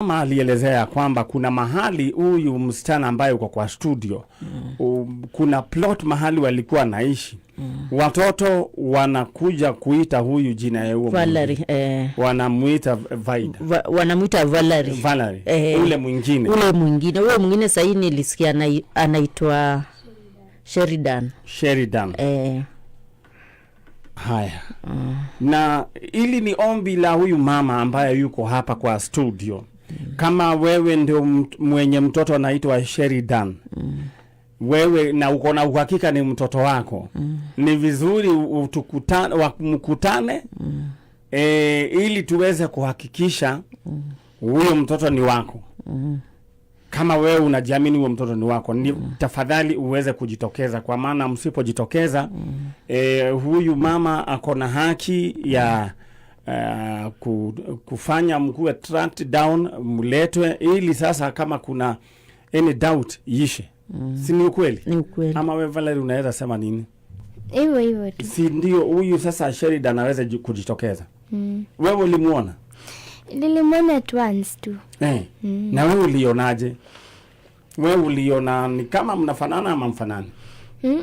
Mama alielezea kwamba kuna mahali huyu msichana ambaye uko kwa studio kuna plot mahali walikuwa naishi. Watoto wanakuja kuita huyu jina ya huo Valerie, eh. Wanamuita Vaida. Wanamuita Valerie. Valerie. Eh, ule mwingine. Ule mwingine sahii nilisikia anaitwa Sheridan. Sheridan. Eh. Haya. Na ili ni ombi la huyu mama ambaye yuko hapa kwa studio. Kama wewe ndio mwenye mtoto anaitwa Sheridan, wewe na uko na uhakika ni mtoto wako, ni vizuri mkutane ili tuweze kuhakikisha huyo mtoto ni wako. Kama wewe unajiamini huyo mtoto ni wako, ni tafadhali uweze kujitokeza, kwa maana msipojitokeza, huyu mama ako na haki ya kufanya mkuwe tracked down, mletwe, ili sasa kama kuna any doubt ishe. Si ni ukweli? Ni ukweli. Ama wewe Valerie unaweza sema nini? Hivyo hivyo tu. Si ndio huyu sasa Sheridan anaweza kujitokeza? Mm. Wewe ulimuona? Nilimwona at once tu. Eh. Na wewe ulionaje? Wewe uliona ni kama mnafanana ama mfanani?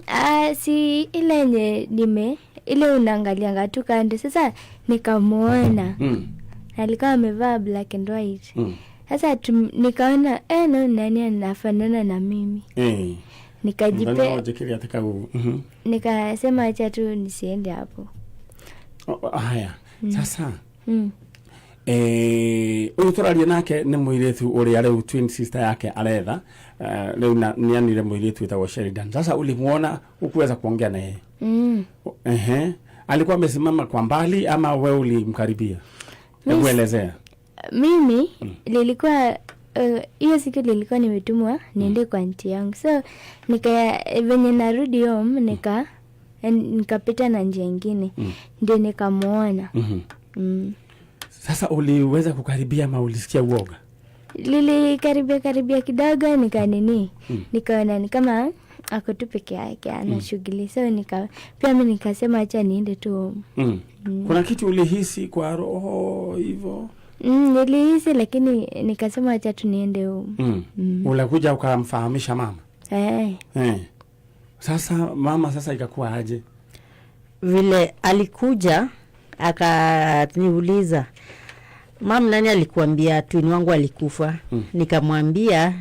Ah, si ile yenye nime ile unaangalianga tu kando. Sasa nikamuona. Alikuwa amevaa black and white. Sasa nikaona, no, nani anafanana na mimi? Nikajipe Mtandao jikiri ataka Nikasema acha tu nisiende hapo. Oh, haya. Sasa huyu tũraria nake nĩ mũirĩtu ũrĩa rĩu twin sister yake aretha. Rĩu nĩanire mũirĩtu wĩtagwo Sheridan. Sasa ulimuona, ukuweza kuongea na yeye? Mm. Ehe. Alikuwa amesimama kwa mbali ama wewe ulimkaribia? Hebu elezea. Mimi nilikuwa, hiyo siku nilikuwa nimetumwa niende kwa auntie yangu, so nika venye narudi home nikapita na njia ingine, ndio nikamwona. Sasa uliweza kukaribia ama ulisikia uoga? Lilikaribia karibia kidogo, nikanini, nikaona ni kama ako tu peke yake ana shughuli, so pia mi nikasema acha niende tu home. Kuna kitu ulihisi kwa roho hivyo? Nilihisi, lakini nikasema acha tu niende home. Ulikuja ukamfahamisha mama? Eh. Eh. Sasa mama sasa ikakuwa aje? Vile alikuja akaniuliza, "Mam, nani alikuambia twin wangu alikufa?" Nikamwambia,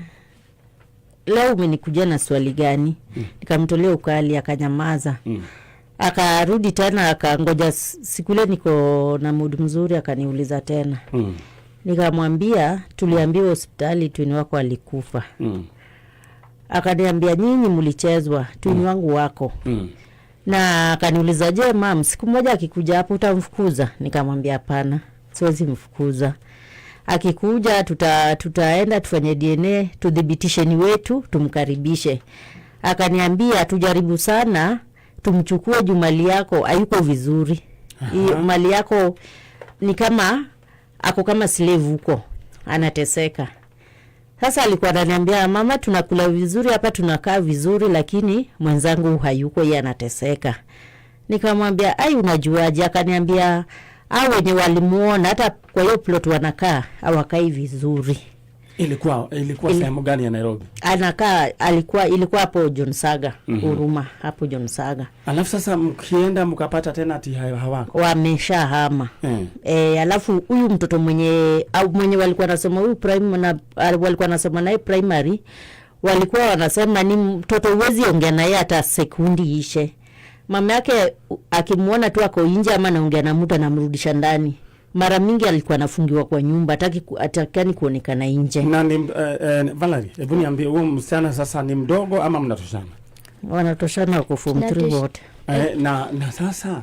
"Leo umenikuja na swali gani?" Nikamtolea ukali, akanyamaza. Akarudi tena, akangoja siku ile niko na mood mzuri, akaniuliza tena. Nikamwambia, "Tuliambiwa hospitali twin wako alikufa." Akaniambia, "Nyinyi mlichezwa, twin wangu wako." Na akaniuliza, "Je, mam, siku moja akikuja hapo utamfukuza?" Nikamwambia, "Hapana, siwezi mfukuza. Akikuja tutaenda tufanye DNA, tuthibitishe ni wetu, tumkaribishe." Akaniambia, "Tujaribu sana tumchukue juu mali yako hayuko vizuri. Mali yako ni kama ako kama slave huko, anateseka." Sasa alikuwa ananiambia, "Mama, tunakula vizuri hapa, tunakaa vizuri, lakini mwenzangu hayuko, yeye anateseka." Nikamwambia, "Ai, unajuaje?" Akaniambia au wenye walimuona hata kwa hiyo plot wanakaa hawakai vizuri. Ilikuwa sehemu gani ya Nairobi? Anakaa, alikuwa, ilikuwa hapo John Saga, Huruma hapo John Saga. Alafu sasa mkienda mkapata tena ati hawako. Wameshahama. E, alafu huyu mtoto mwenye au mwenye walikuwa nasoma huyu prime na walikuwa nasoma naye primary, walikuwa wanasema ni mtoto huwezi ongea naye hata sekundi ishe. Mama yake akimwona tu ako nje ama anaongea na mtu, anamrudisha ndani. Mara mingi alikuwa anafungiwa kwa nyumba, hatakani kuonekana nje. Na ni Valerie, hebu niambie, huyu msichana sasa ni mdogo ama mnatoshana? Wanatoshana, wako form 3 wote. Eh, na sasa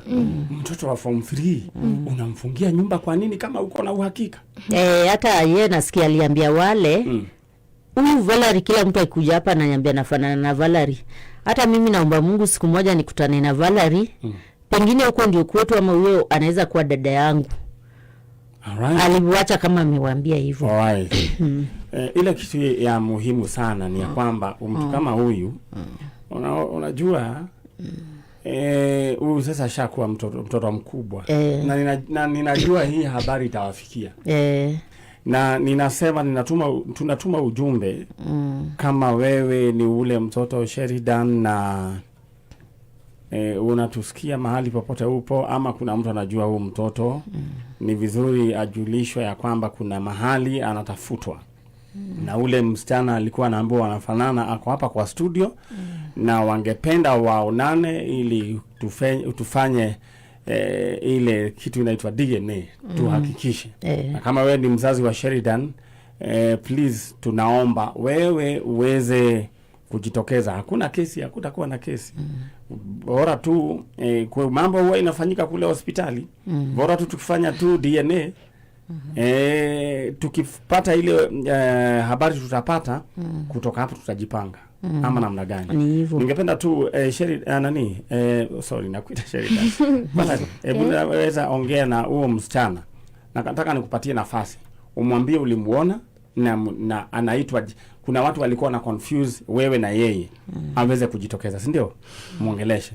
mtoto wa form 3 unamfungia nyumba kwa nini kama uko na uhakika? E, hata ye nasikia aliambia wale, "Huyu Valerie, kila mtu akikuja hapa ananiambia nafanana na Valerie. Hata mimi naomba Mungu siku moja nikutane na Valerie. Pengine huko ndio kwetu ama huyo anaweza kuwa dada yangu." Aliwacha kama amewaambia hivyo. Alright. Ile kitu ya muhimu sana ni ya kwamba mtu kama huyu unajua huyu sasa ashakuwa mtoto mkubwa na ninajua hii habari itawafikia. Na ninasema tunatuma ujumbe kama wewe ni ule mtoto Sheridan na unatusikia mahali popote upo, ama kuna mtu anajua huu mtoto, ni vizuri ajulishwe ya kwamba kuna mahali anatafutwa. Na ule msichana alikuwa anaambiwa wanafanana, ako hapa kwa studio na wangependa waonane ili tufanye ile kitu inaitwa DNA tuhakikishe. Na kama wewe ni mzazi wa Sheridan, please tunaomba wewe uweze kujitokeza. Hakuna kesi, hakutakuwa na kesi. Bora tu kwa mambo huwa inafanyika kule hospitali. Bora tu tukifanya tu DNA, tukipata ile habari tutapata kutoka hapo tutajipanga ama namna gani. Ni hivyo. Ningependa tu nani, sorry, nakuita Sheridan. Basi hebu naweza ongea na huo msichana. Nataka nikupatie nafasi umwambie ulimuona na anaitwa, kuna watu walikuwa na confuse wewe na yeye, aweze kujitokeza, si ndio? Muongeleshe.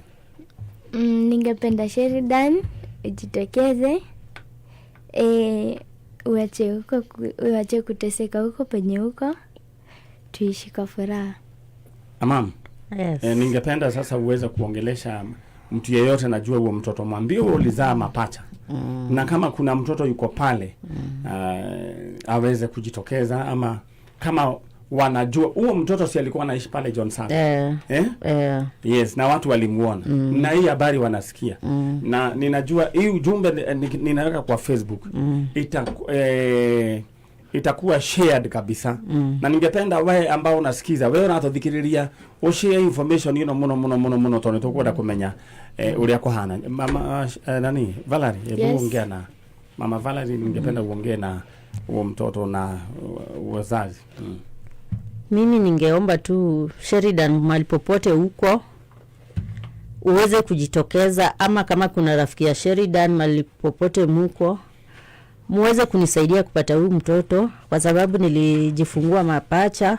Ningependa Sheridan ujitokeze, uache huko uache kuteseka huko penye huko, tuishi kwa furaha. Amam. Yes. Ningependa sasa uweze kuongelesha mtu yeyote najua huo mtoto, mwambie wewe ulizaa mapacha na kama kuna mtoto yuko pale aweze kujitokeza, ama kama wanajua huo mtoto si alikuwa anaishi pale John Saka? Eh? Eh. Yes, na watu walimuona na hii habari wanasikia na ninajua hii ujumbe ninaweka kwa Facebook itakuwa shared kabisa na ningependa we ambao unasikiza, we unatuthikiriria, ushare information ino muno muno muno muno tondu tukwenda kumenya uria kuhana. Mama nani, Valerie, hebu ongea na mama Valerie. Ningependa uongee na huo mtoto na wazazi. Mimi ningeomba tu Sheridan, mahali popote huko uweze kujitokeza, ama kama kuna rafiki ya Sheridan mahali popote muko, muweze kunisaidia kupata huyu mtoto, kwa sababu nilijifungua mapacha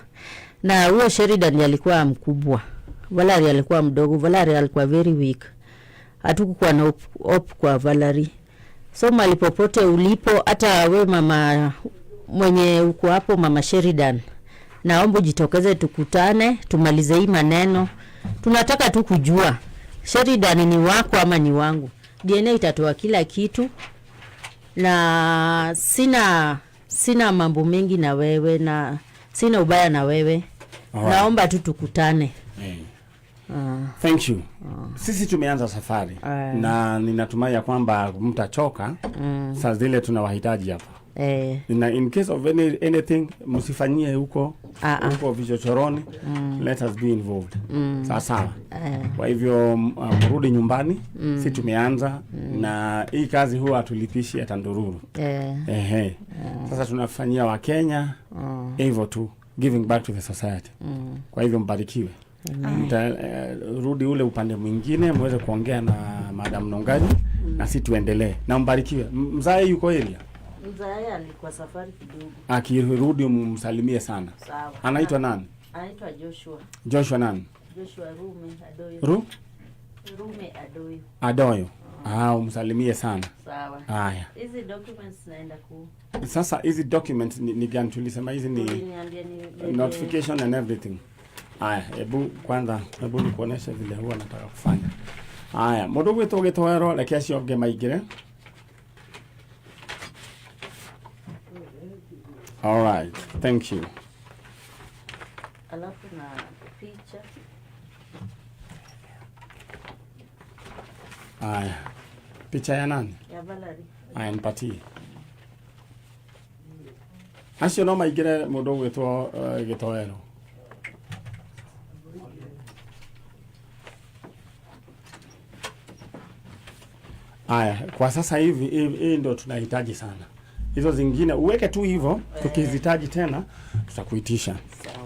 na huyo Sheridan ndiye alikuwa mkubwa, Valerie alikuwa mdogo. Valerie alikuwa very weak, hatukukuwa na hope kwa Valerie. So mahali popote ulipo, hata we mama mwenye uko hapo, mama Sheridan, naomba ujitokeze, tukutane, tumalize hii maneno. Tunataka tu kujua Sheridan ni wako ama ni wangu. DNA itatoa kila kitu, na sina mambo mengi na wewe na sina ubaya na wewe. Naomba tu tukutane. Thank you. Sisi tumeanza safari na ninatumai ya kwamba mtachoka saa zile tunawahitaji hapa. Na in case of anything msifanyie huko huko vichochoroni. Let us be involved. Sawa sawa. Kwa hivyo mrudi nyumbani. Si tumeanza na hii kazi huwa hatulipishi hata ndururu. Ehe. Sasa tunafanyia Wakenya hivyo tu, giving back to the society. Kwa hivyo mbarikiwe. Mtarudi ule upande mwingine muweze kuongea na Madam Nongaji na si tuendelee. Na mbarikiwe. Mzae yuko area? Mzae alikuwa safari kidogo. Akirudi mumsalimie sana. Sawa. Anaitwa nani? Anaitwa Joshua. Joshua nani? Joshua Rume Adoyo. Ru? Rume Adoyo. Adoyo. Umsalimie sana. Sawa. Haya. Hizi documents naenda ku Sasa hizi documents ni gani tulisema hizi ni Uliniambia ni notification and everything. Haya, hebu kwanza hebu nikuoneshe vile huwa nataka kufanya. Haya, mundu gwitwo gitwero, reke acio angĩ maingĩre. All right, thank you. Alafu na picha. Haya. Picha ya nani? Ya Valerie. Aya, nipatie. Acio no maingĩre, mũndũ ũgwĩtwo gĩtoero. Aya, kwa sasa hivi hii ndio tunahitaji sana. Hizo zingine uweke tu hivyo, tukizitaji tena tutakuitisha.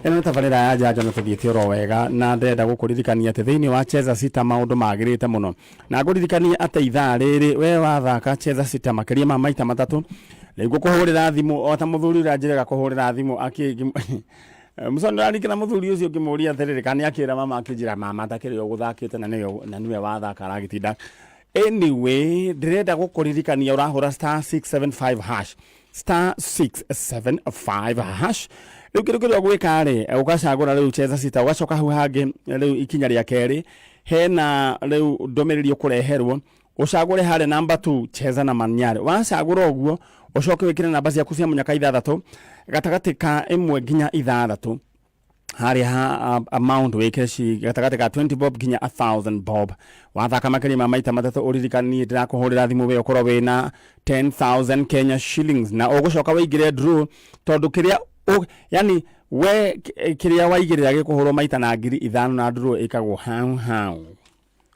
Ĩno nĩ tabarĩra ya njanjo na tũthiĩte oro wega, na ndĩrenda gũkũririkania atĩ thĩinĩ wa Cheza Sita maũndũ magĩrĩte mũno, na ngũririkanie atĩ ithaa rĩrĩ we wathaka Cheza Sita makĩria ma maita 3, rĩu ngũkũhũrĩra thimũ o ta mũthuri ũrĩa njĩrĩga kũhũrĩra thimũ akĩ mũco ndĩrarikana mũthuri ũcio ngĩmũria atĩrĩrĩ, kana nĩakĩra mama, akĩnjĩra mama takĩrĩ ũgũthakĩte na nĩwe wathaka aragĩtinda. Anyway, ndĩrenda gũkũririkania ũrahũra *675# Star 675 hash. Rĩu kĩndũ kĩrĩa ũgwĩka rĩ, ũgacagũra rĩu cheza sita, ũgacoka hau hangĩ rĩu ikinya rĩa kerĩ hena rĩu ndũmĩrĩri ũkũreherwo, ũcagũre harĩa namba 2, cheza na Manyare. Wacagũra ũguo, ũcoke wĩkĩre namba ciaku cia mũnyaka ithathatũ gatagatĩ ka 1 nginya 6, harĩa ha amount wĩkĩre ci gatagatĩ ka 20 bob nginya 1000 bob. Wathaka makĩria ma maita matatũ, ũririkane niĩ ndĩrakũhũrĩra thimũ we ũkorwo wĩna 10,000 Kenya shillings, na ũgũcoka wĩingĩre draw, tondũ kĩrĩa yani we kĩrĩa waigĩrĩra gĩkũhũrwo maita na 5,000, na draw ĩkagwo hau hau.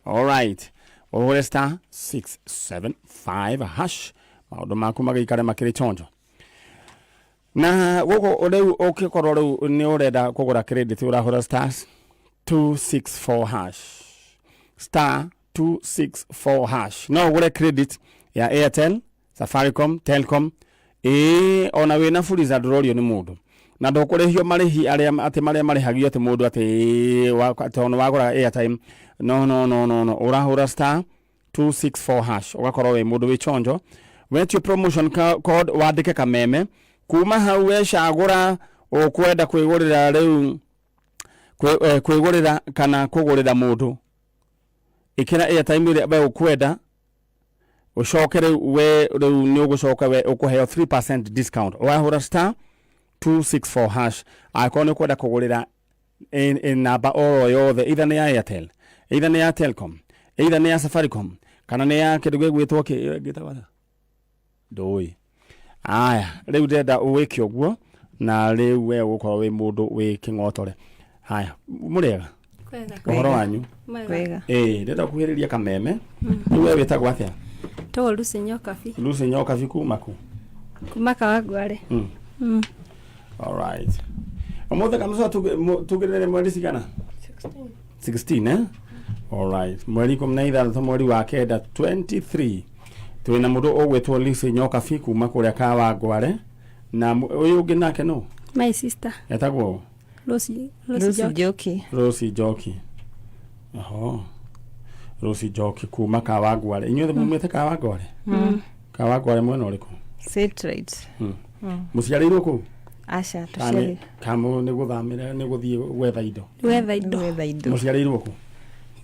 Alright, ũhũre star 675 hash, maũndũ maku magĩikare makĩrĩ chonjo. Na gũkũ rĩu ũkĩkorwo rĩu nĩ ũrenda kũgũra credit, ũrahũra stars 264 hash, star 264 hash. No ũgũre credit ya Airtel, Safaricom, Telcom, ĩĩ, ona wĩna Fuliza ndũrorio nĩ mũndũ, na ndũkũrĩhio marĩhi arĩa atĩ marĩa marĩhagio atĩ mũndũ atĩ tondũ wagũra airtime. No, no, no, no, no, ũrahũra star 264 hash, ũgakorwo wĩ mũndũ wĩ chonjo. Wetio promotion code, wandĩke kameme. Kuma hau wecagũra ũkwenda kwĩgũrĩra rĩu kwĩgũrĩra kana kũgũrĩra mũndũ, ĩkĩra airtime ĩrĩa we ũkwenda, ũcoke rĩu we rĩu nĩ ũgũcoka we ũkũheo 3% discount. Wahũra star 264 hash, angĩkorwo nĩ ũkwenda kũgũrĩra namba oro yothe, either nĩ ya Airtel, either nĩ ya Telcom, either nĩ ya Safaricom, kana nĩ ya kĩndũ gĩgwĩtwo kĩ gĩtagwo atĩa? Ndũĩ. Aya, rĩu ndĩrenda wĩke ũguo, na rĩu we ũgũkorwo wĩ mũndũ wĩ kĩng'otore. Haya, mũrĩega? Ũhoro wanyu? Wega. Ĩĩ, ndĩrenda kuhĩrĩria kameme. Rĩu we wĩtagwo atĩa? Tagwo Lucy Nyokabi. Lucy Nyokabi, kuma ku? Kuma Kawangware. Alright, ũmũthĩ kamũca tugĩrĩre mweri cigana? 16, eh? Alright, mweri 16 mweri wa kenda 23, twĩna mũndũ ũgwĩtwo Lucy Nyokabi kuma kũrĩa Kawangware, na ũyũ ũngĩ nake no? My sister. Etagwo? Lucy Lucy Lucy Njoki. Njoki. Rosie Njoki. Oho, Rosie Njoki kuma Kawangware. Inyuothe mumĩte Kawangware? Kawangware mwena ũrĩkũ? Satellite. Mũciarĩirwo kũu? Aca. Kana tũciarĩ kamũ nĩ gũthamĩra, nĩ gũthiĩ gwetha indo? Gwetha indo. Gwetha indo. Mũciarĩirwo kũ?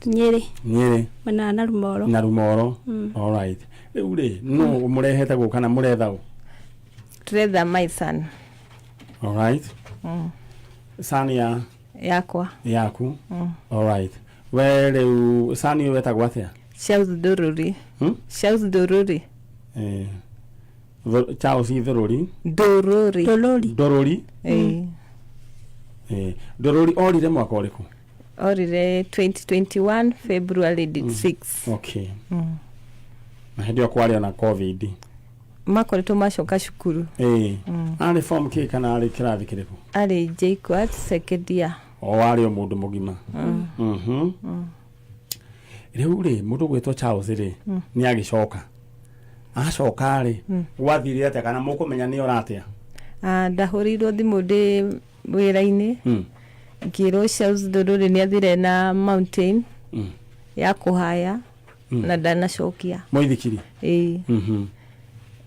Nyĩrĩ. Nyĩrĩ. Mwena wa Narumoro. Na Rumoro. Alright, rĩu rĩ, no mũrehete gũka na mũretha ũ? Tũretha my son. Alright, son ya? Yakwa. Yaku. Alright, we rĩu son ũyũ wetagwo atĩa? Charles Ndũrũri. Hmm? Charles Ndũrũri. Eh, Charles Ithũrũri? Ndũrũri. Ndũrũri. Ndũrũri. Ĩĩ. Eh, Ndũrũri orire mwaka ũrĩkũ? Orire 2021 February 6. Okay, na hĩndĩ ĩyo kwarĩ ona COVID. Makoretwo macoka cukuru. Ĩĩ, arĩ form kĩ kana arĩ kĩrathi kĩrĩkũ? Arĩ JKUAT second year. O arĩ o mũndũ mũgima. Rĩu rĩ, mũndũ gwĩtwo Charles rĩ, nĩ agĩcoka, acoka rĩ, gwathire atĩa kana mũkũmenya nĩ ora atĩa? Ah, ndahũrĩirwo thimũ ndĩ wĩra-inĩ, ngĩrwo Charles Ndũrũri nĩ athire na mountain ya kũhaya na ndanacokia. Mũithikiri? Ĩĩ.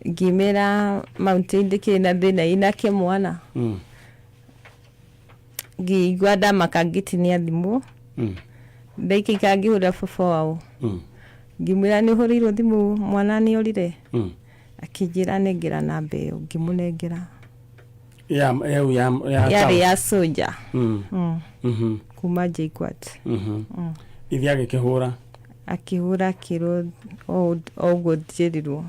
Ngĩmĩra mountain ndĩkĩrĩ na thĩna inake mwana. Ngĩigua ndamaka, ngĩtinia thimũ. Ndaikaika ngĩhũrĩra baba wao, ngĩmwĩra nĩ ũhũrĩirwo thimũ, mwana nĩ orire. Akĩnjĩra nengera namba ĩyo, ngĩmũnengera. Ya ya ya ya Yarĩ Charles. ya soja kuma JKUAT. Ithe agĩkĩhũra? Akĩhũra, akĩrwo o ũguo njĩrirwo.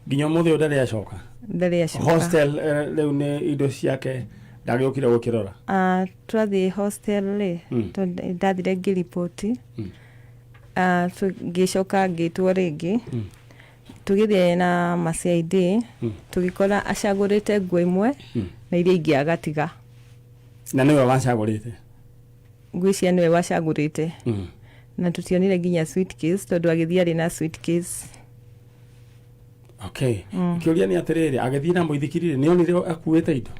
Nginya ũmũthĩ ũyũ ndarĩ acoka? Ndarĩ acoka. Hostel rĩu nĩ indo ciake ndagĩũkire gũkĩrora? Ah, twathiĩ hostel rĩ, tondũ ndathire ngĩriboti. Ah, ngĩcoka ngĩtwo rĩngĩ, tũgĩthiĩ na ma CID, tũgĩkora acagũrĩte nguo imwe na iria ingĩ agatiga. Na nĩwe wacagũrĩte? Nguo icio nĩwe wacagũrĩte. Na tũtionire nginya suitcase, tondũ agĩthiĩ arĩ na suitcase. Okay, kĩũria nĩ atĩrĩrĩ, agĩthiĩ na mũithikiri rĩ, nĩ onire akuĩte indo?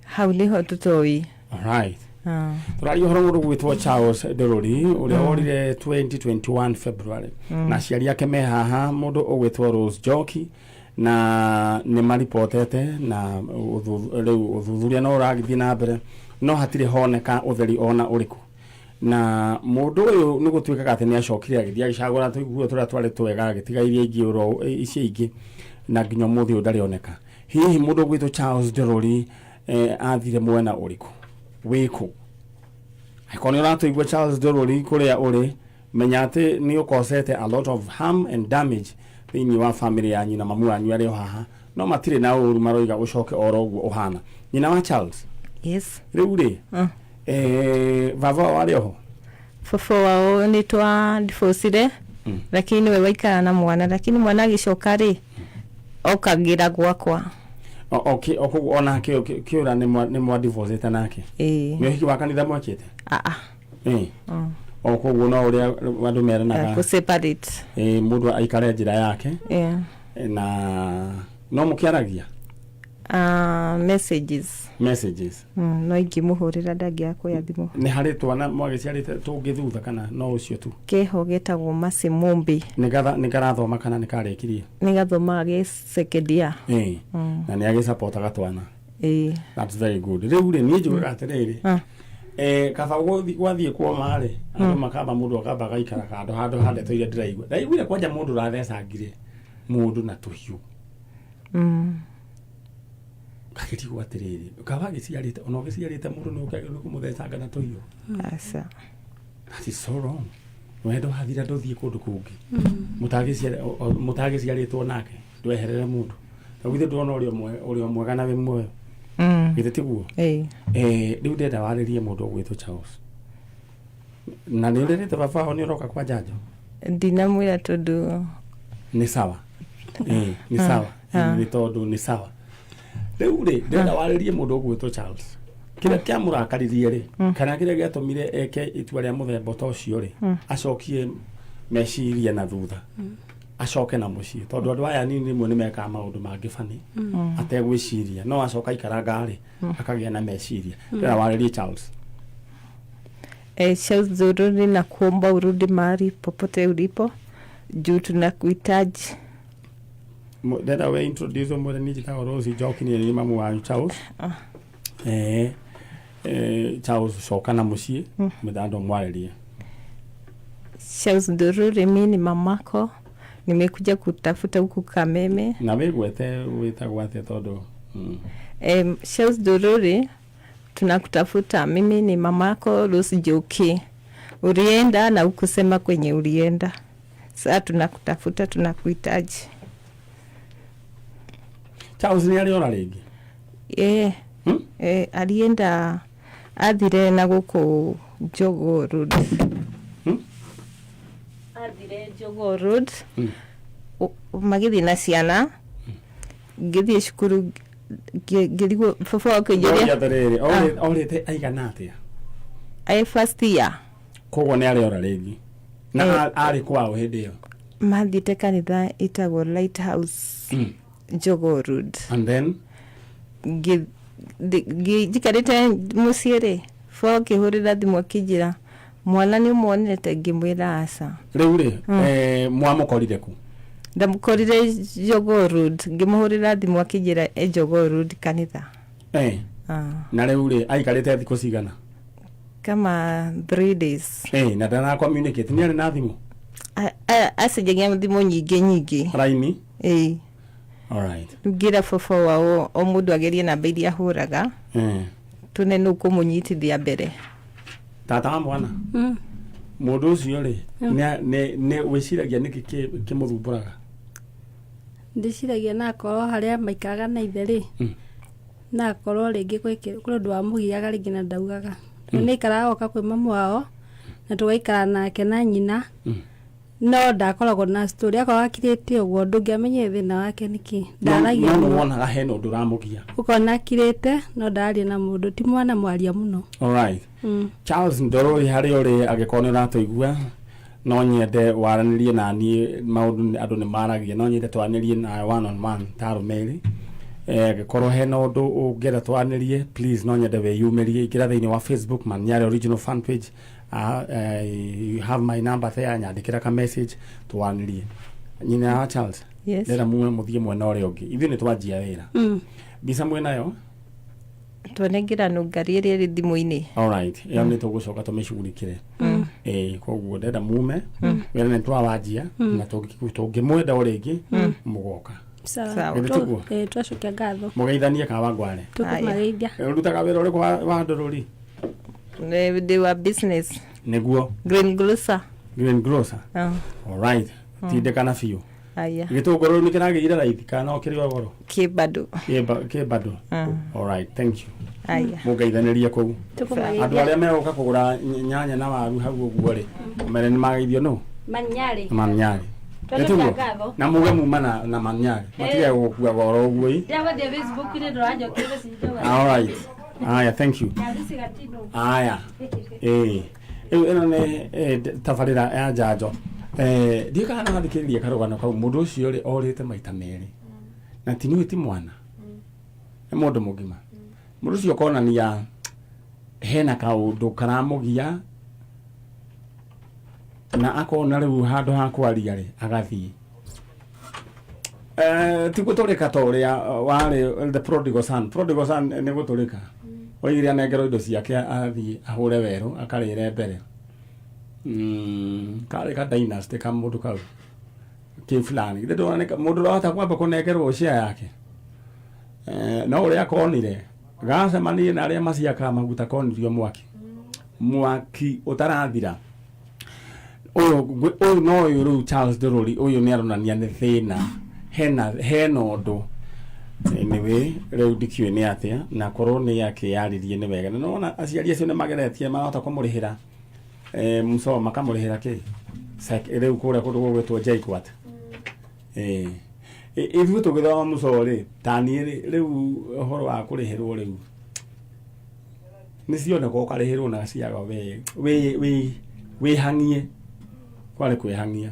Hau nĩho tũtoĩ. Alright. Ah. Tũraria ũhoro mũndũ gwĩtwo Charles Ndũrũri ũrĩa worire 2021 February, na aciari ake me haha, mũndũ ũgwĩtwo Rose Njoki. Na nĩ maripotete na rĩu ũthuthuria no ũragĩthiĩ na mbere, no hatirĩ honeka ũtheri ona ũrĩkũ. Na mũndũ ũyũ nĩ gũtuĩkaga atĩ nĩ acokire agĩthiĩ agĩcagũra tũiguo tũrĩa twarĩ twega, agĩtiga iria ingĩ oro icio ingĩ, na nginya ũmũthĩ ũyũ ndarĩ oneka. Hihi mũndũ ũgwĩtwo Charles Ndorori athire mwena ũrĩkũ, wĩkũ? Angĩkorwo nĩ ũratũigua, Charles Ndorori, kũrĩa ũrĩ, menya atĩ nĩ ũkosete a lot of harm and damage thĩinĩ wa family yanyu, na mamu wanyu arĩ o haha no matirĩ na ũru, maroiga ũcoke oro ũguo ũhana. Nyina wa Charles? Yes. Rĩu rĩ, baba wao arĩ oho? Baba wao nĩ twa divorcire, lakini niwe waikara na mwana, lakini mwana agĩcoka rĩ, okagĩra gwakwa. Koguo onake kĩũra nĩ mwa divorcete nake? Ĩĩ. Nĩ ũhiki wa kanitha mwekĩte? Aa. O koguo no ũrĩa andũ meranaga. Kũ separate. Mũndũ aikare njĩra yake. Na no mũkĩaragia? Messages. Messages. No ingĩmũhũrĩra ndangĩaga kuoya thimũ. Nĩ harĩ twana mwagĩciarĩte tũngĩ thutha kana no ũcio tu? Keho getagwo Mercy Mumbi. Nĩ karathoma kana nĩ karĩkirie? Nĩ gathomaga gĩ second year. Na nĩ agĩcapotaga twana? Ĩĩ. That's very good. Rĩu rĩ, niĩ njugaga atĩrĩrĩ, kaba gwathiĩ kuoma rĩ, andũ makamba, mũndũ akamba agaikara kando handũ ha ndeto iria ndĩraigua. Ndaiguire kwanja mũndũ ũrathecangire mũndũ na tũhiũ. Ngagĩtigwo atĩrĩrĩ, kaba agĩciarĩte, ona ũgĩciarĩte mũndũ nĩ ũkĩagĩrĩirwo kũmũthecanga na tũhiũ? Aca. That is so wrong. Wendo wathira ndũthiĩ kũndũ kũngĩ mũtagĩciarĩtwo nake, ndweherere mũndũ. Tondũ githĩ ndwona ũrĩa mwega na wĩ muoyo? Githĩ tiguo? Ĩĩ. Rĩu ndenda warĩrie mũndũ ũgwĩtwo Charles, na nĩ ũrĩrĩte baba wao nĩ ũroka kwa njanjo? Ndinamwĩra tondũ Nĩ sawa, nĩ sawa. Nĩ tondũ nĩ sawa. Rĩu rĩ, ndĩrenda warĩrie mũndũ ũgwĩtwo Charles, kĩrĩa kĩamũrakaririe rĩ, kana kĩrĩa gĩatũmire eke itua rĩa mũthemba ta ũcio rĩ, acokie meciria na thutha, acoke na mũciĩ, tondũ andũ aya nini rĩmwe nĩ mekaga maũndũ mangĩ bani ategwĩciria, no acoka aikaranga rĩ, akagĩa na meciria. Ndĩrenda warĩrie Charles. Charles Ndorori, nakuomba urudi mahali popote ulipo juu tunakuhitaji. Ndĩrenda we introduce ũmwĩre niĩ njĩtagwo Rose Njoki, niĩ nĩ mamu wanyu Charles. Charles, coka na mũciĩ, mĩthando mwarĩrie. Charles Ndorori, mi ni mamako, nimekuja kutafuta huku Kameme. Na wĩgwete wĩtagwo atĩa tondũ Charles Ndorori, tunakutafuta. Mimi ni mamako Rose Njoki. Ulienda na ukusema kwenye ulienda. Sasa tunakutafuta, tunakuhitaji. Charles nĩ arĩ ora rĩngĩ? Hmm? Alienda, athire na gũkũ Jogoo Road. Athire Jogoo Road. Magĩthiĩ na ciana, ngĩthiĩ cukuru, ngĩrigwo baba Ndoria wakĩnjũria. Atĩrĩrĩ, orĩte aigana atĩa? Ai, first year. Koguo nĩ arĩ ora rĩngĩ na arĩ kwao hĩndĩ ĩyo? Mathiĩte kanitha ĩtagwo Lighthouse, Jogoo Road. And then? Njikarĩte mũciĩ rĩ, baba akĩhũrĩra thimũ akĩnjĩra mwana nĩ ũmuonete, ngĩmwĩra aca. Rĩu rĩ, mwamũkorire kũ? Ndamũkorire Jogoo Road, ngĩmũhũrĩra thimũ akĩnjĩra e Jogoo Road kanitha. Na rĩu rĩ, aikarĩte thikũ cigana? Kama 3 days. Na ndana communicate? Nĩ arĩ na thimũ? Acenjagia thimũ nyingĩ nyingĩ. Raini? Ĩĩ. Alright. Rĩu ngĩra baba wao o mũndũ agerie namba iria ahũraga, tune nũ kũmũnyitithia mbere. Tata wa mwana, mũndũ ũcio rĩ, nĩ wĩciragia nĩkĩ kĩmũthumbũraga? Ndĩciragia na akorwo harĩa maikaraga na ithe rĩ, na akorwo rĩngĩ kwĩ ũndũ wamũgiaga rĩngĩ na ndaugaga, tondũ nĩ aikaraga goka kwĩ mamu wao na tũgaikara nake na nyina, no ndakoragwo na story, akorwo akirĩte ũguo ndũngĩamenyire thĩna wake nĩkĩ. Ndaragia No nĩ mũno. Wonaga hena ũndũ ũramũgia. Ũkona akirĩte no ndararia na mũndũ, ti mwana mwaria mũno. Alright. Charles Ndorori, harĩa ũrĩ, angĩkorwo nĩ ũratũigua, no nyende waranĩrie na niĩ. Maũndũ andũ nĩ maragia, no nyende twaranĩrie nawe one on one ta arũme erĩ. Angĩkorwo hena ũndũ ũngĩenda twaranĩrie, please, no nyende wĩyumĩrie. Ingĩra thĩinĩ wa Facebook, Manyare original fan page. You have my number there, nyandĩkĩra ka message twaranĩrie. Nyina wa Charles. Yes. Ndĩrenda mume mũthiĩ mwena ũrĩa ũngĩ. Ithuĩ nĩ twanjia wĩra. Mbica mwĩnayo? Twanengerano ngari ĩrĩa ĩrĩ thimũ-inĩ. Alright, ĩyo nĩ tũgũcoka tũmĩcugurikĩre. Ĩĩ, koguo ndĩrenda mume wĩra nĩ twawanjia na tũngĩmwenda o rĩngĩ mũgoka. Sawa. Sawa. Githĩ tiguo? Twacokia ngatho. Mũgeithanie Kawangware. Tũkũmageithia. Ũrutaga wĩra ũrĩkũ wa ndũrũri? Nĩ ndĩ wa business. Nĩguo. Green grocer. Green grocer. Ah, Alright. Tindĩkana biũ. Aya. Gĩtũngũrũ nĩ kĩragĩire raithi kana no kĩrĩ o goro? Kĩ bado. Kĩ bado. Alright, thank you. Aya. Mũngeithanĩrie kũu. Andũ Tũkũmageithia. arĩa megũka kũgũra nyanya na waru hau ũguo rĩ, mere nĩ mageithio nũ? Manyarĩ. Manyarĩ. Twacokia Nĩtiguo? ngatho. Na muge muma na manyarĩ. Matige gũkua goro ũguo ĩ. Ndĩragwethiĩ Facebook-inĩ ndũranjokeria message. Alright. Aya, thank you. Aya. Ĩĩ. Rĩu ĩno nĩ tabarĩra ya njanjo. Ndiũĩ kana nĩ wathikĩrĩria karũgano kau mũndũ ũcio rĩ orĩte maita merĩ. Na ti niĩ ti mwana. Nĩ mũndũ mũgima. Mũndũ ũcio konania hena kaũndũ karamũgia na akona rĩu handũ ha kwaria rĩ agathiĩ. Ti gũtũrĩka ta ũrĩa warĩ the prodigal son. Prodigal son nĩ gũtũrĩka. Oigire anengerwo indo ciake athiĩ ahũre werũ akarĩre mbere. Karĩ ka dynasty ka mũndũ kau kĩ fulani. Githĩ ndũrona nĩ mũndũ ũrahota kwamba kũnengerwo share yake. No ũrĩa akonire gacemanie na arĩa maciakaga maguta konirio mwaki. Mwaki ũtarathira. Ũyũ no ũyũ rĩu Charles Ndũrũri ũyũ nĩ aronania nĩ thĩna. Hena ũndũ. Anyway, rĩu ndikĩũĩ nĩ atĩa na korwo nĩ akĩyarĩrie nĩ wega. Na nĩwona aciari acio nĩ mageretie marahota kũmũrĩhĩra mũcomo makamũrĩhĩra kĩ? Rĩu kũrĩa kũndũ gũgwĩtwo JKUAT. Ithuĩ tũgĩthoma mũco rĩ, ta niĩ rĩ, rĩu ũhoro wa kũrĩhĩrwo rĩu nĩ cioneka ũkarĩhĩrwo na ciaga wĩhang'ie. Kwarĩ kwĩhang'ia.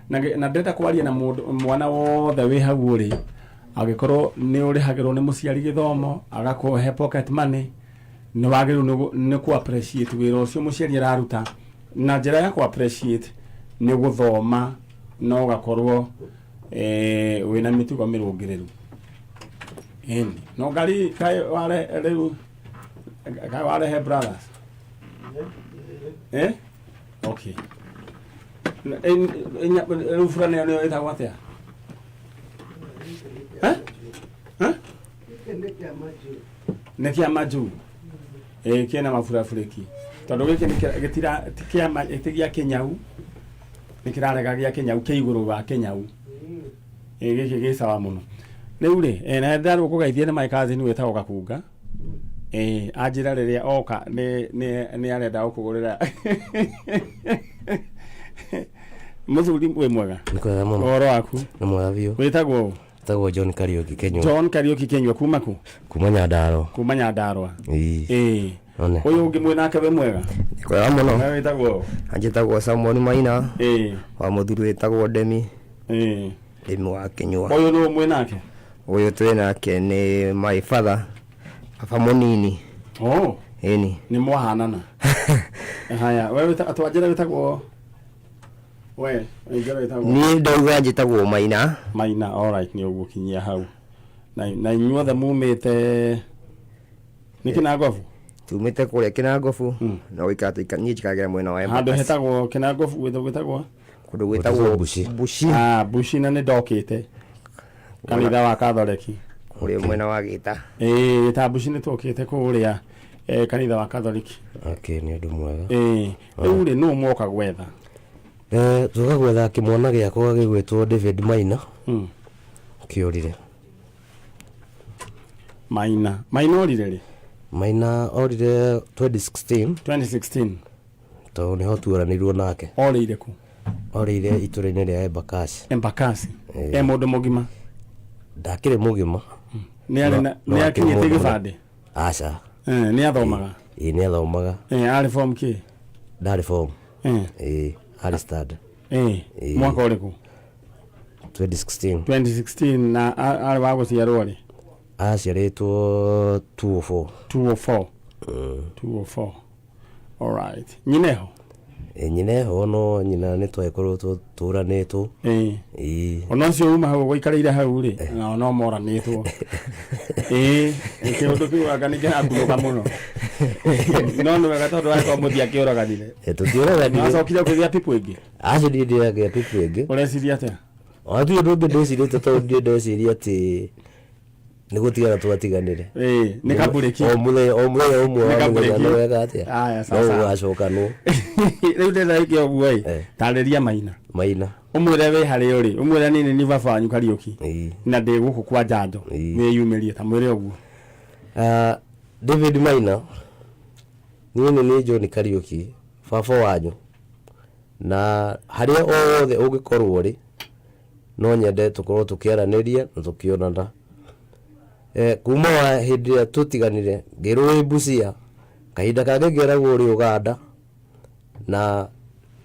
Na ndĩrenda kwaria na mũndũ mwana wothe wĩ hau ũrĩ, angĩkorwo nĩ ũrĩhagĩrwo nĩ mũciari gĩthomo, agakũhe pocket money, nĩ wagĩrĩirwo nĩ kũ appreciate wĩra ũcio mũciari araruta. Na njĩra ya kũ appreciate nĩ gũthoma na ũgakorwo wĩna mĩtugo mĩrũngĩrĩru. Ĩni. No ngari kaĩ ware rĩu kaĩ warehe brothers? Okay. Rĩu burana ĩyo nĩyo ĩtagwo atĩa? Nĩ kĩa majuu. Kĩna maburabũrĩki. Tondũ gĩkĩ nĩ gĩtira ti kĩa ti gĩa kĩnyau. Nĩ kĩrarega gĩa kĩnyau kĩ igũrũ wa kĩnyau. Gĩkĩ gĩ sawa mũno. Rĩu rĩ, na ndarwo kũgeithia nĩ my cousin wĩtagwo Gakunga. Anjĩra rĩrĩa oka nĩ arenda gũkũgũrĩra. Mũthuri wĩ mwega? Nĩ kwega mũno. Ũhoro waku? Nĩ mwega biũ. Wĩtagwo ũ? Wĩtagwo John Kariũki Kenyua. John Kariũki Kenyua kuma kũ? Kuma Nyandarua. Kuma Nyandarua. Ĩĩ. One. Ũyũ ũngĩ mwĩ nake wĩ mwega? Nĩ kwega mũno. We wĩtagwo ũ? Anjĩtagwo Samuel Maina. Wa mũthuri wĩtagwo Ndemi. Ndemi wa Kenyua. Ũyũ nũ mwĩ nake? Ũyũ twĩ nake nĩ my father, baba mũnini. Oh. Ĩni. Nĩ mwahanana. Haya, we twanjĩra wĩtagwo we, njĩra wĩtagwo. Niĩ ndauga njĩtagwo Maina. Maina, all right, nĩ ũgũkinyia hau. Na inyuothe mumĩte nĩ Kĩnangobu? Tumĩte kũrĩa Kĩnangobu, na gũikara niĩ njikaragĩra mwena wa Handũ Embakasi. hetagwo Kĩnangobu gwĩtagwo? Kũndũ gwĩtagwo Bushi. Bushi. Bushi na nĩ ndokĩte. Kanitha wa Katholeki. Kũrĩa mwena wa Gĩta. Gĩta Bushi nĩ twokĩte kũrĩa kanitha wa Katholeki. Okay, nĩ ũndũ mwega. Rĩu rĩ nũ mwoka gwetha? Tũka gwetha kĩmwana gĩakwa gĩgwĩtwo David Maina. Kĩũrire. Maina. Maina orire rĩ? Maina orire 2016. 2016. Tondũ nĩho tuoranĩirwo nake. Orĩire kũ? Orĩire itũra-inĩ rĩa Embakasi. Embakasi. E mũndũ mũgima? Ndakĩrĩ mũgima. Nĩ arĩ na No nĩ akĩrĩ akinyĩtie mũndũ gĩbandĩ? Aca. Nĩ athomaga? Ĩĩ, nĩ athomaga. Arĩ form kĩ? Ndarĩ form. Arĩ stand. Mwaka ũrĩkũ? 2016. 2016 na arĩ wa gũciarwo rĩ? Aciarĩtwo 204. 204. 204. All right. Nyina eho? Nyina eho no nyina nĩ twagĩkorirwo tũranĩtwo. Ĩĩ. Ĩĩ. Ona ũcio uma hau gũikarĩire hau rĩ, nao no moranĩtwo. Ĩĩ, kĩũndũ kĩu anga nĩ kĩrakunũka mũno. No nĩ wega tondũ angĩkorwo mũtiakĩũraganire. Tũtiũraganire. Nĩwacokire ũkĩgĩa pipu ĩngĩ? Acio niĩ ndĩragĩa pipu ĩngĩ. Ũreciria atĩa? Ona ti ũndũ ũngĩ ndĩcirĩtie tondũ niĩ ndeciria atĩ nĩ gũtigana twatiganire. Ĩĩ, nĩ kamburĩki. O mũthenya o mũthenya ũmwe Nĩ wa kamburĩki. mũthenya nĩ wega atĩa? Aya, No sawa sawa. ũgacokanwo. Rĩu ndĩrenda ĩke ũguo ĩ, tarĩria Maina. Maina. Ũmwĩre wĩ harĩa ũrĩ, ũmwĩre niĩ nĩ niĩ baba wanyu Kariũki. Na ndĩ gũkũ kwa Njanjo. Wĩyumĩrie ta mwĩre ũguo. David Maina, niĩ nĩ niĩ John Kariũki, baba wanyu. Na harĩa o wothe ũngĩkorwo ũrĩ, no nyende tũkorwo tũkĩaranĩria na tũkĩonana. Kuma wa hĩndĩ ĩrĩa tũtiganire, ngĩrwo wĩ Busia, kahinda kangĩ ngeragwo ũrĩ Ũganda, na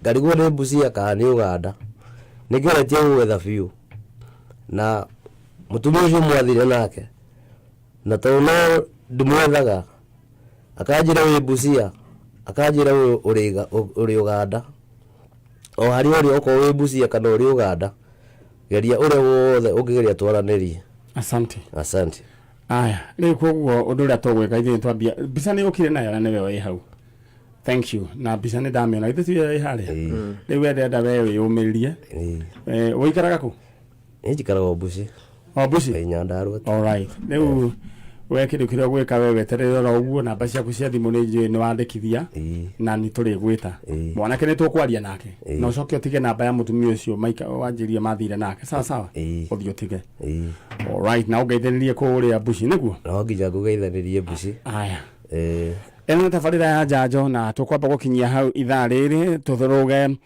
ngarigwo nĩ Busia kana nĩ Ũganda. Nĩ ngeretie gũgwetha biũ, na mũtumia ũcio mwathire nake, na tondũ no ndimwethaga, akanjĩra wĩ Busia, akanjĩra ũrĩ Ũganda. O harĩa ũrĩ, okorwo wĩ Busia kana ũrĩ Ũganda, geria ũrĩa wothe ũngĩgeria twaranĩrie. Asante. Asante. Aya, rĩu koguo ũndũ ũrĩa tũgwĩka ithuĩ twambia mbica nĩ ũkire nayo na nĩwe wĩ hau. Thank you. Na mbica nĩ ndamĩona ithuĩ tiwe wĩ harĩa. Rĩu we ndĩrenda we wĩyũmĩrĩrie. Ũikaraga kũ? Niĩ njikaraga o Busia. O Busia? Ĩĩ, Nyandarua. All right. Rĩu we kĩndũ kĩrĩa ũgwĩka we weterere oro ũguo, namba ciaku cia thimũ nĩ njũĩ nĩ wandĩkithia na nĩ tũrĩgwĩta. Mwanake nĩ tũkwaria nake. Na ũcoke ũtige namba ya mũtumia ũcio maika wanjĩrie mathire nake. Sawa sawa? Ũthiĩ ũtige. All right, na ũngeithĩrĩrie kũrĩa Busia nĩguo? No nginya ngũgeithanĩrie Busia. Aya. Ĩno nĩ tabarĩra ya njanjo na tũkwamba gũkinyia hau ithaa rĩrĩ tũthũrũge,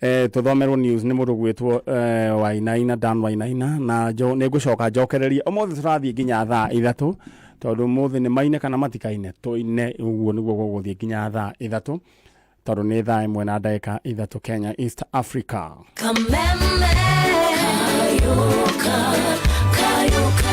tũthomerwo news nĩ mũndũ gwĩtwo Wainaina, Dan Wainaina, na nĩ ngũcoka njokererie ũmũthĩ tũrathiĩ nginya thaa 3 tondũ ũmũthĩ nĩ maine kana matikaine tũine, ũguo nĩguo gũgũthiĩ nginya thaa 3 tondũ nĩ thaa 1 na ndagĩka 3 Kenya East Africa. Kameme, Kayuka, Kayuka.